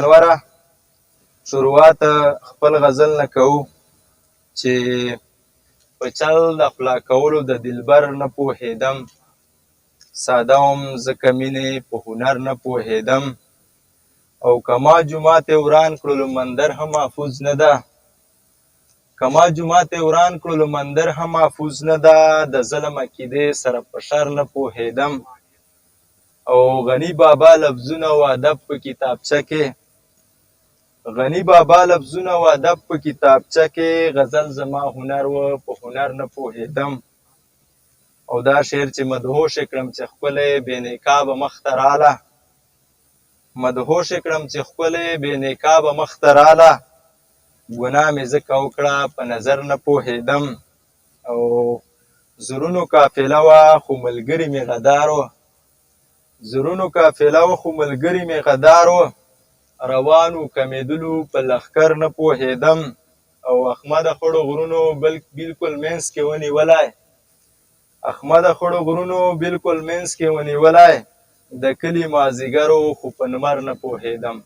انوره شروعات خپل غزل نه کوو چې په چل د خلا کولو د دلبر نه پوهېدم، ساده وم ځکه مینې په هنر نه پوهېدم. او که ما جومات وران کړلو مندر هم محفوظ نه ده، که ما جومات وران کړلو مندر هم محفوظ نه ده، د ظلم عقیدې سره په شر نه پوهېدم. او غني بابا لفظونه او ادب په کتابچه کې، غني بابا لفظونه او ادب په کتابچه کې، غزل زما هنر و په هنر نه پوهېدم. او دا شعر چې مدهوش کړم چې ښکلی بې نقابه مخته راله، مدهوش کړم چې ښکلی بې نقابه مخته راله، ګناه مې ځکه وکړه په نظر نه پوهېدم. او زرونو قافله وه خو ملګري مې غدار و، زرونو قافله وه خو ملګري مې غدار و، روان وو کمېدلو په لښکر نه پوهېدم. او احمد خړو غرونو بالکل منځ کې ونیولی، احمد خړو غرونو بالکل منځ کې ونیولی، د کلي مازیګر و خو په نمر نه پوهېدم.